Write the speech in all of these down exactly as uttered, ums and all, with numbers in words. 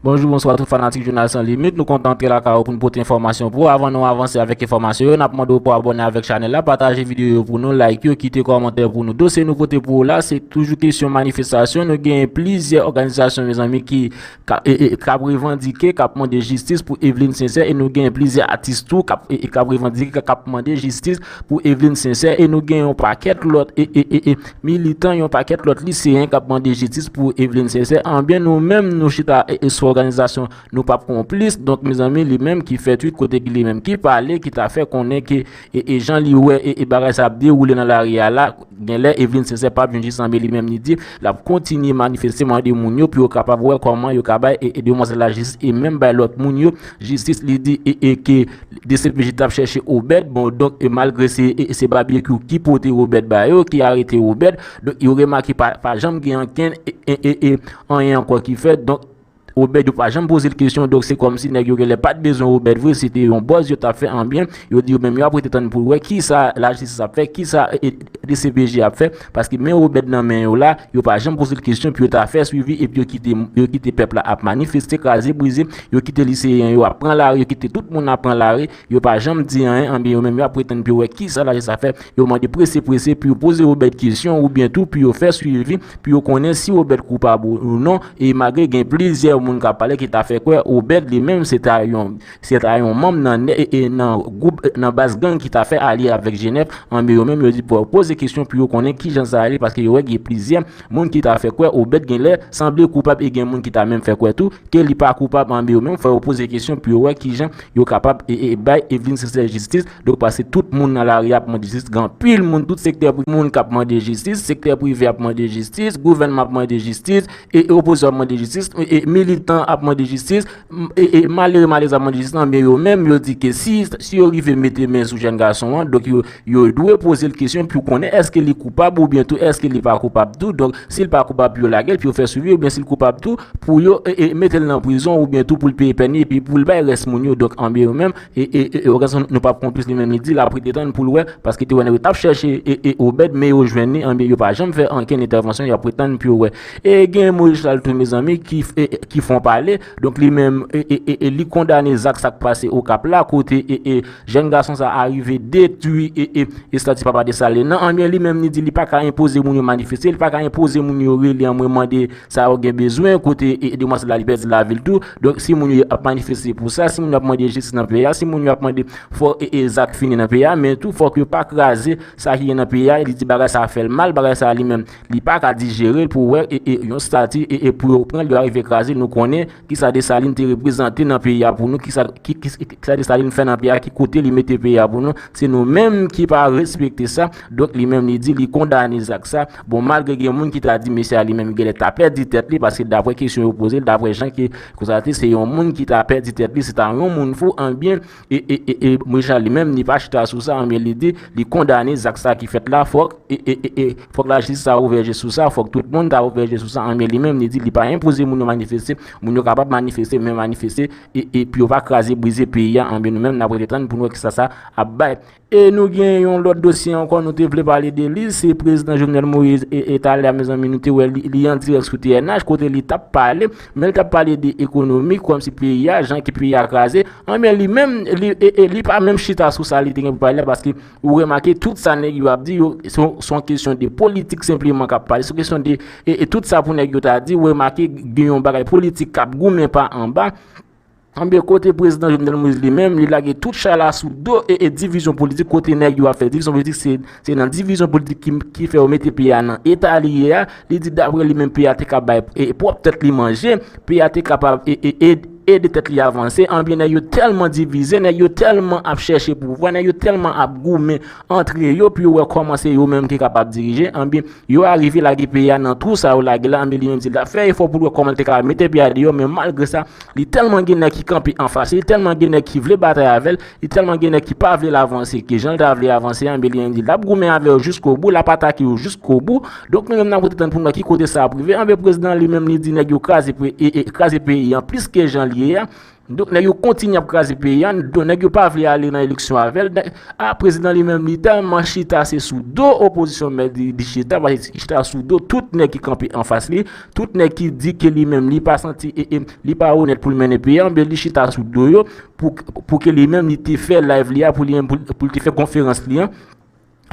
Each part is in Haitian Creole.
Bonjou, bonswa tout fanatik Jounal San Limit. Nou kontan antre lakay ou pou n pote enfòmasyon pou ou. Avan nou avanse avèk enfòmasyon yo, n ap mande w pou abòne avèk chanèl la, pataje videyo yo pou nou, like yo, kite kòmantè pou nou. Dosye nou pote pou ou la, se toujou kesyon manifestasyon. Nou gen plizyè òganizasyon, mezanmi, ki ka, e, e, k ap revandike, k ap mande jistis pou Eveline Sincère, e nou gen plizyè atis tou k ap, e, e, k ap revandike, k ap mande jistis pou Eveline Sincère, e nou gen yon pakèt lòt, e, e, e, e, militan, yon pakèt lòt liseyen k ap mande jistis pou Eveline Sincère. Anbyen, nou menm, nou chita, e, e, sou òganizasyon Nou p ap konplis. Donk, mezanmi, li menm ki fè tweet kote ki li menm ki pale, ki ta fè konnen ke, e, e, jan li wè, e, e, bagay sa ap dewoule nan lari a la, genlè Eveline Sincère p ap jwenn jistis, men li menm li di l ap kontinye manifeste, mande moun yo pou yo kapab wè kòman yo ka bay, e, e, demwazèl la jistis, e menm bay lòt moun yo jistis. Li di, e, e, ke D C P J t ap chèche Obed. Bon, donk, e, malgre se, e, se Barbecue ki pote Obed ba yo, ki arete Obed, donk, yo remake pa, pa janm gen ankenn, e, e, e, e, anyen ankò ki fèt. Donk, Obed, yo pa janm poze l kesyon, donk se kòmsi nèg yo genlè pa t bezwen Obed vre, se te yon buzz yo t ap fè. Anbyen, yo di yo menm yo ap rete tann pou wè kisa lajistis ap fè, kisa, e, e, D C P J ap fè, paske men Obed nan men yo la, yo pa janm poze l kesyon, pou yo ta fè swivi, epi yo kite, yo kite pèp la ap manifeste, kraze, brize, yo kite liseyen yo ap pran lari, yo kite tout moun ap pran lari, yo pa janm di anyen, anbyen yo menm yo ap rete tann pou yo wè kisa lajistis ap fè, yo mande prese, prese, pou yo poze Obed kesyon, oubyen tou, pou yo fè swivi, pou yo konnen si Obed koupab ou, ou non, e malgre gen plizyè moun k ap pale ki ta fè kwè Obed li menm se ta yon, se ta yon manm nan, e, e, nan gwoup, nan baz gang ki ta fè alye avèk G nèf, anbyen yo menm yo di pou yo poze kesyon pou yo konnen kijan sa ye, paske yo wè gen plizyè moun ki ta fè kwè Obed genlè sanble koupab e gen moun ki ta menm fè kwè tou ke li pa koupab, anbyen yo menm fò yo poze kesyon pou yo wè kijan yo kapab, e, e, bay Eveline Sincère jistis. Donk, paske tout moun nan lari ap mande jistis, gen anpil moun, tout sektè pri-, moun k ap mande jistis, sektè prive ap mande jistis, gouvènman ap mande jistis, e, e opozisyon ap mande jistis, e, e militan ap mande jistis, m-, e, e malere, malez ap mande jistis, anbyen yo menm, yo di ke si, si yo rive mete men sou jèn gason an, donk yo, yo dwe poze l kesyon pou konnen èske li koupab oubyen tou èske li pa koupab tou. Donk, si l pa koupab, pou yo lage l, pou yo fè swivi, oubyen si l koupab tou, pou yo, e, e, mete l nan prizon, oubyen tou pou l peye pèn li, epi pou l bay rès moun yo. Donk, anbyen yo menm, e, e, e, e, òganizasyon Nou p ap konplis li menm, li di l ap rete tann pou l wè, paske te wè nèg yo t ap chèche, e, e, Obed, men yo jwenn li, anbyen yo pa janm fè ankenn entèvansyon, y ap rete tann pou yo wè. E gen Moïse Charles tou, mezanmi, ki, e, e, ki fè yon pale. Donk, li menm, e, e, e, e, li kondane zak sa k pase Okap la, kote, e, e, jèn gason sa a rive detwi, e, e, estati Papa Desalin nan. Anbyen, li menm, li di li pa ka enpoze moun yo manifeste, li pa ka enpoze moun yo rele an mwen mande sa yo gen bezwen, kote, e, e, demwazèl la, li pèdi lavi l tou. Donk, si moun yo ap manifeste pou sa, si moun yo ap mande jistis nan peyi a, si moun yo ap mande fò, e, e, zak fini nan peyi a, men tou, fòk yo pa kraze sa ki gen nan peyi a. Li di bagay sa fè l mal, bagay sa li menm, li pa ka dijere l pou wè, e, e, yon estati, e, e, pou yo pran l, yo arive kraze l. Nou konnen kisa Desalin te reprezante nan peyi a pou nou, kisa, ki, ki, kisa Desalin fè nan peyi a, ki kote li mete peyi a pou nou. Se nou menm ki pa respekte sa. Donk, li menm, li di li kondane zak sa. Bon, malgre gen moun ki ta di mesye a li menm genlè ta pèdi tèt li, paske daprè kesyon yo poze l, daprè jan ke konstate, se yon moun ki ta pèdi tèt li, se ta yon moun fou, anbyen, e, e, e, e Moïse Charles li menm, li pa chita sou sa, anbyen, li di li kondane zak sa ki fèt la, fòk, e, e, e, e, fòk lajistis ta ouvè je sou sa, fòk tout moun ta ouvè je sou sa, anbyen, li menm, li di li pa enpoze moun yo manifeste, moun yo kapab manifeste, men manifeste, e, e, pou yo pa kraze, brize peyi a, anbyen, nou menm, n ap rete tann pou n wè kisa sa ap bay. E nou gen yon lòt dosye ankò, nou te vle pale de li, se prezidan Jovenel Moïse, e, e talè a, mezanmi, nou te wè li, li an dirèk sou T N H, kote li t ap pale, men li t ap pale de ekonomi, kòmsi peyi a, jan ke peyi a kraze, anbyen, li menm, li, e, e, li pa menm chita sou sa li te gen pou pale la, paske ou remake tout sa nèg yo ap di, yo, se yon, se yon kesyon de politik senpleman k ap pale, se yon kesyon de, e, e tout sa pou nèg yo ta di, ou remake gen yon bagay politik k ap goumen pa anba. Anbyen, kote prezidan Jovenel Moïse li menm, li lage tout chay la sou do e, e divizyon politik, kote nèg yo ap fè divizyon politik, se, se nan divizyon politik ki, ki fè yo mete peyi a nan eta li ye a. Li di, daprè li menm, peyi a te ka bay, e, pwòp tèt li manje, peyi a te kapab, e, e, ed-, ede tèt li avanse. Anbyen, nèg yo tèlman divize, nèg yo tèlman ap chèche pouvwa, nèg yo tèlman ap goumen antre yo pou yo wè kòman se yo menm ki kapab dirije. Anbyen, yo arive lage peyi a nan twou sa yo lage la, anbyen, li menm di l ap fè efò pou l wè kòman l te ka mete peyi a deyò, men malgre sa, li tèlman gen nèg ki kanpe anfas li, li tèlman gen nèg ki vle batay avè l, li tèlman gen nèg ki pa vle l avanse, ke jan l ta vle avanse a, anbyen, li menm di l ap goumen avè yo jiskobou, l ap atake yo jiskobou. Donk, nou menm n ap rete tann pou n wè ki kote sa ap rive. Anbyen, prezidan an li menm, li di nèg yo kraze pe-, e, e, kraze peyi an plis ke jan ye a. Donk, nèg yo kontinye ap kraze peyi a. Donk, nèg yo pa vle ale nan eleksyon avè l. A, prezidan li menm, li tèlman chita, se sou do opozisyon mèt li, li chita, paske li chita sou do tout nèg ki kanpe anfas li, tout nèg ki di ke li menm, li pa santi, e, e, li pa onèt pou l mennen peyi a, men li chita sou do yo pou, pou ke li menm, li te fè live li a, pou li menm, pou, pou li te fè konferans li an.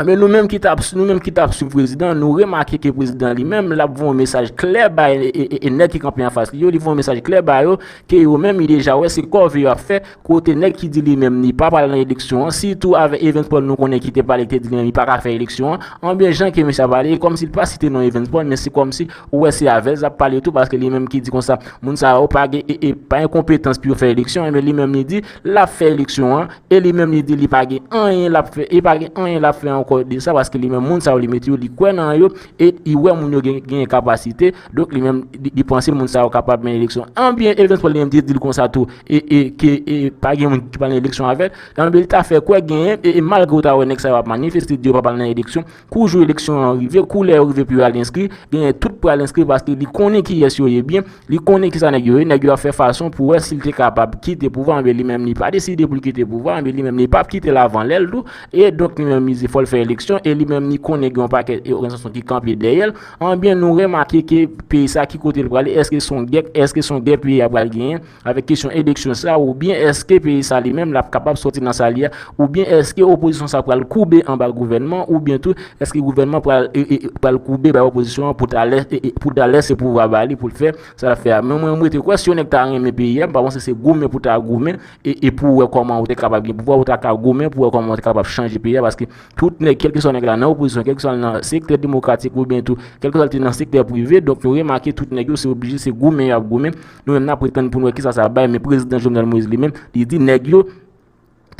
Enben, nou menm ki t ap, nou menm ki t ap swiv prezidan, nou remake ke prezidan li menm, l ap voye yon mesaj klè bay, e, e, e, e nèg ki kanpe anfas li yo, li voye yon mesaj klè ba yo, ke yo menm, li deja wè se kòve yo ap fè, kote nèg ki di li menm li pa pral nan eleksyon an, sitou avèk Evans Paul nou konnen ki te pale, ki te di li menm li pa ka fè eleksyon an, anben jan ke mesye a pale, e kòmsi l pa site non Evans Paul, men se kòmsi ou wè se avè l l ap pale tou, paske li menm ki di konsa, moun sa yo pa gen, e, e, pa gen konpetans pou yo fè eleksyon, enben li menm li di, l ap fè eleksyon an, e li menm li di li pa gen anyen l ap fè, e pa gen anyen l ap fè ankò de sa, paske li menm moun sa yo li mete yo, li kwè nan yo, e li wè moun yo gen, gen kapasite, donk li menm li, li panse moun sa yo kapab mennen eleksyon. Anbyen, Evans Paul li menm te di l konsa tou, e, e ke e, pa gen moun ki pral nan eleksyon avè l, anbyen li ta fè kwè genyen, e, e malgre w ta wè nèg sa yo ap manifeste, di yo pa pral nan eleksyon, kou jou eleksyon an rive, kou lè yo rive pou yo al enskri, genyen tout pral enskri paske li konnen kiyès yo ye byen, li konnen kisa nèg yo ye, nèg yo ap fè fason pou wè si l te kapab kite pouvwa, men li menm li pa deside pou l kite pouvwa, men li menm li p ap kite l avan lè l tou, e donk li menm li di fò l fè eleksyon, e li menm li konnen gen yon pakèt òganizasyon ki kanpe dèyè l, anbyen nou remake ke peyi sa ki kote l prale, èske se yon gè, èske se yon gè peyi a pral genyen, avèk kesyon eleksyon sa, oubyen èske peyi sa li menm l ap kapab sòti nan sa li a, oubyen èske opozisyon sa pral koube anba gouvènman, oubyen tou èske gouvènman pral, e, e, pral koube bay opozisyon an pou talè, e, e, pou talè se pouvwa ba li pou l fè sa l ap fè a. Men mwen, mwen rete kwè si yon nèg ta renmen peyi a, m pa panse se goumen pou ta goumen, e, e pou wè kòman ou te kapab gen pouvwa, ou ta ka goumen pou wè kòman ou te kapab chanje peyi a, paske tout nèg, kèlkeswa nèg la nan opozisyon, kèlkeswa l nan sektè demokratik oubyen tou, kèlkeswa l te nan sektè prive, donk nou remake tout nèg yo se oblije se goumen y ap goumen. Nou menm n ap ret tann pou n wè kisa sa bay, men prezidan Jovenel Moïse li menm, li di nèg yo,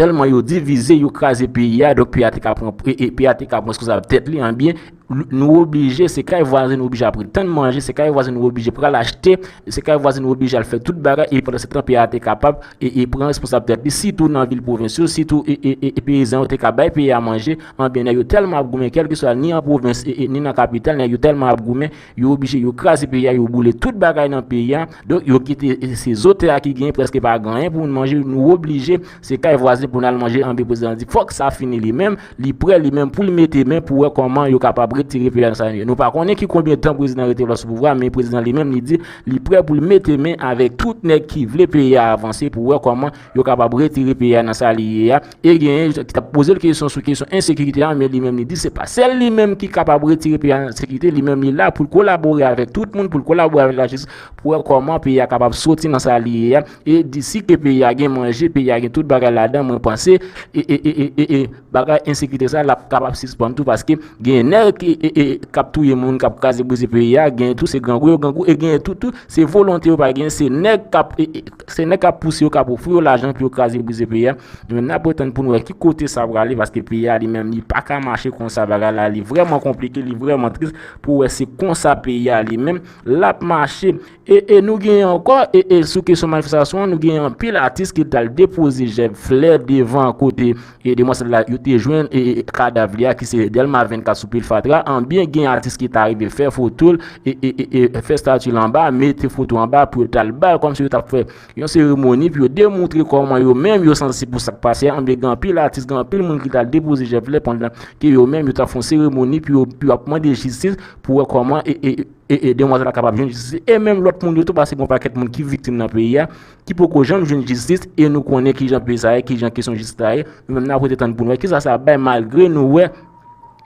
tèlman yo divize, yo kraze peyi a, donk peyi a te ka pran, e, e, peyi a te ka pran responsab tèt li, anbyen, l-, nou oblije, se kay vwazen nou oblije ap ret tann manje, se kay vwazen nou oblije pral achte, se kay vwazen nou oblije al fè tout bagay, e pandan se tan peyi a te kapab, e, e pran responsab tèt li, sitou nan vil pwovens yo, sitou, e, e, e, e peyizan yo te ka bay peyi a manje, anbyen, nèg yo tèlman ap goumen, kèlkeswa ni an pwovens, e, e, ni nan kapital, nèg yo tèlman ap goumen, yo oblije, yo kraze peyi a, yo boule tout bagay nan peyi a, donk yo kite, e, se zo tè a ki genyen, prèske pa gen anyen pou moun manje, nou oblije, se kay vwazen pou n al manje, anbyen prezidan di, fòk sa fini li menm, li prè li menm pou l mete men pou wè kòman yo kapab retire peyi a nan sa li ye. Nou pa konnen ki konbyen tan prezidan rete la sou pouvwa, men prezidan li menm li di, li prè pou l mete men avèk tout nèg ki vle peyi a avanse pou wè kòman yo kapab retire peyi a nan sa li ye a. E genyen ki t ap poze l kesyon sou kesyon ensekirite a, men li menm li di se pa sèl li menm ki kapab retire peyi a nan ensekirite, li menm li la pou l kolabore avèk tout moun, pou l kolabore avèk lajistis, pou wè kòman peyi a kapab soti nan sa li ye a. E disi ke peyi a gen manje, peyi a gen tout bagay ladan, mwen panse, e, e, e, e, e, e bagay ensekirite sa, l ap kapab sispann tou, paske gen nèg ki, e, e, k ap touye moun, k ap kraze brize peyi a, gen tou se grangou yo grangou, e gen tou, tou, se volonte yo pa gen, se nèg k ap, e, e, se nèg k ap pouse yo, k ap ofri yo lajan pou yo kraze brize peyi a. Nou menm n ap ret tann pou n wè ki kote sa prale, paske peyi a li menm, li pa ka mache konsa, bagay la, li vrèman konplike, li vrèman tris pou wè se konsa peyi a li menm, l ap mache. E, e nou genyen ankò, e, e sou kesyon manifestasyon an, nou genyen anpil atis ki t al depoze jèb flè devan kote, e demwazèl la, yo te jwenn, e, e kadav li a, ki se Dèlma vennkat sou Pil Fatra. Anbyen, gen atis ki ta rive fè foto l, e, e, e, e fè stati l anba, mete foto anba pou yo t al ba l, kòmsi yo t ap fè yon seremoni pou yo demontre kòman yo menm yo santi pou sa k pase a. Anbyen, gen anpil atis, gen anpil moun ki t al depoze jèb flè pandan ke yo menm yo t ap fè yon seremoni pou yo, pou yo ap mande jistis, pou wè kòman, e, e, e, e demwazèl la kapab jwenn jistis. E menm lòt moun yo tou, paske gen yon pakèt moun ki viktim nan peyi a, ki poko janm jwenn jistis, e nou konnen kijan peyi sa ye, kijan kesyon jistis la ye. Nou menm n ap rete tann pou n wè kisa sa ap bay, malgre nou wè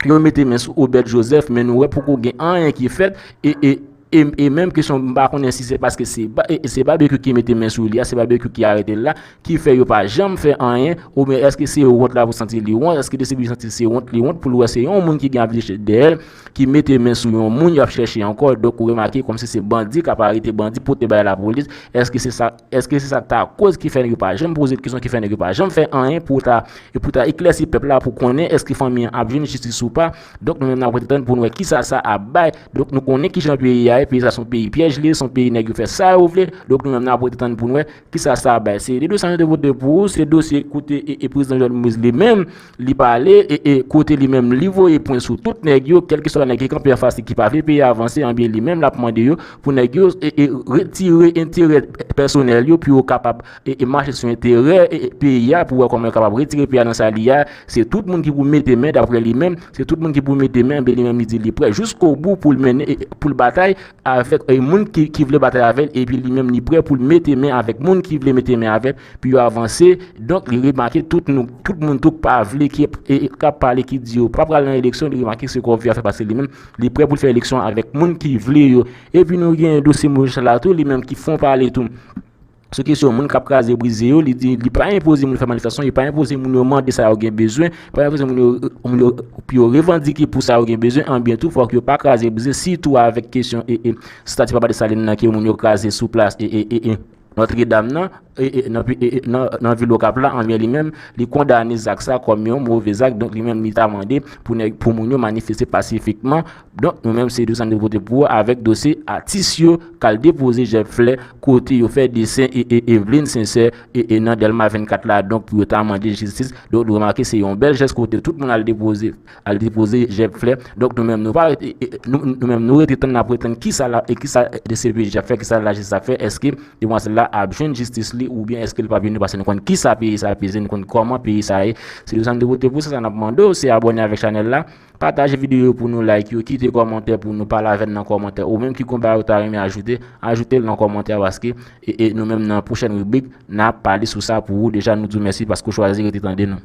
yo mete men sou Obed Joseph, men nou wè poko gen anyen ki fèt, e, e, e, e menm kesyon, m pa konnen si se paske se ba-, e, e se Babekyou ki mete men sou li a, se Babekyou ki arete l la, ki fè yo pa janm fè anyen, oubyen èske se wont l ap santi li wont, èske D C P J santi se wont li wont pou l wè se yon moun ki gen aviche dèyè l, ki mete men sou yon moun y ap chèche ankò, donk ou remake kòmsi se bandi k ap arete bandi, pote bay lapolis, èske se sa, èske se sa k ta koz ki fè nèg yo pa janm poze kesyon, ki fè nèg yo pa janm fè anyen pou ta, e pou ta eklèsi pèp la, pou konnen èske fanmi an ap jwenn jistis ou pa, donk nou menm n ap rete tann pou n wè kisa sa ap bay, donk nou konnen kijan peyi a Peyi sa se yon peyi pyèj li ye, se yon peyi nèg yo fè sa yo vle. Donk nou menm n ap rete tann pou n wè kisa sa bay. Se de dosye nou te pote pou ou, se dosye kote e, e prezidan Jovenel Moïse li menm li pale e, e kote li menm li voye pwen sou tout nèg yo, kèlkeswa nèg ki kanpe anfas li ki pa vle peyi a avanse, anbyen li menm l ap mande yo pou nèg yo e, e retire enterè pèsonèl yo pou yo kapab e, e mache sou enterè e, e peyi a pou wè kòman yo kapab retire peyi a nan sa li a. Se tout moun ki pou mete men, daprè li menm, se tout moun ki pou mete men, anbyen li menm li di li prè jiskobou pou l mennen e, e pou l batay avèk e, moun ki, ki vle batay avè l, epi li menm li prè pou l mete men avèk moun ki vle mete men avè l pou yo avanse. Donk li remake tout nou, tout moun tou k pa vle ki e, e k ap pale ki di yo pa pral nan eleksyon, li remake se kòve a fè pase li menm, li prè pou l fè eleksyon avèk moun ki vle yo. Epi nou gen dosye Moïse Charles la tou, li menm ki fon pale tou sou kesyon moun k ap kraze brize yo, li di li pa enpoze moun fè manifestasyon, li pa enpoze moun yo mande sa yo gen bezwen, pa enpoze moun yo, moun yo pou yo revandike pou sa yo gen bezwen, anbyen tou fòk yo pa kraze brize, sitou avèk kesyon e, e stati Papa Desalin nan ke moun yo kraze sou plas e, e, e, e Nòtredam nan, e, e, nan, e, e, nan, nan vil Okap la, anbyen li menm, li kondane zak sa kòm yon move zak, donk li menm li ta mande pou nèg, pou moun yo manifeste pasifikman. Donk nou menm se dosye nou te pote pou ou avèk dosye atis yo k al depoze jèb flè kote yo fè desen e, e Evelyne Sincère e, e nan Dèlma vennkat la, donk pou yo ta mande jistis. Donk nou remake se yon bèl jès kote tout moun al depoze, al depoze jèb flè. Donk nou menm nou pa rete, e, e, nou, nou menm nou rete tann, n ap rete tann kisa la, e kisa D C P J ap fè, kisa lajistis ap fè, èske demwazèl la ap jwenn jistis li oubyen èske l p ap jwenn li, paske nou konn kisa peyi sa peze, nou konn kòman peyi sa ye. Se dosye nou te pote pou sa, sa n ap mande w se abòne avèk chanèl la, pataje videyo yo pou nou, like yo, kite kòmantè pou nou, pale avè n nan kòmantè, ou menm ki gon bagay ou ta renmen ajoute, ajoute l nan kòmantè paske e, e nou menm nan pwochèn ribrik n ap pale sou sa pou ou. Deja nou di w mèsi paske w chwazi rete tande nou.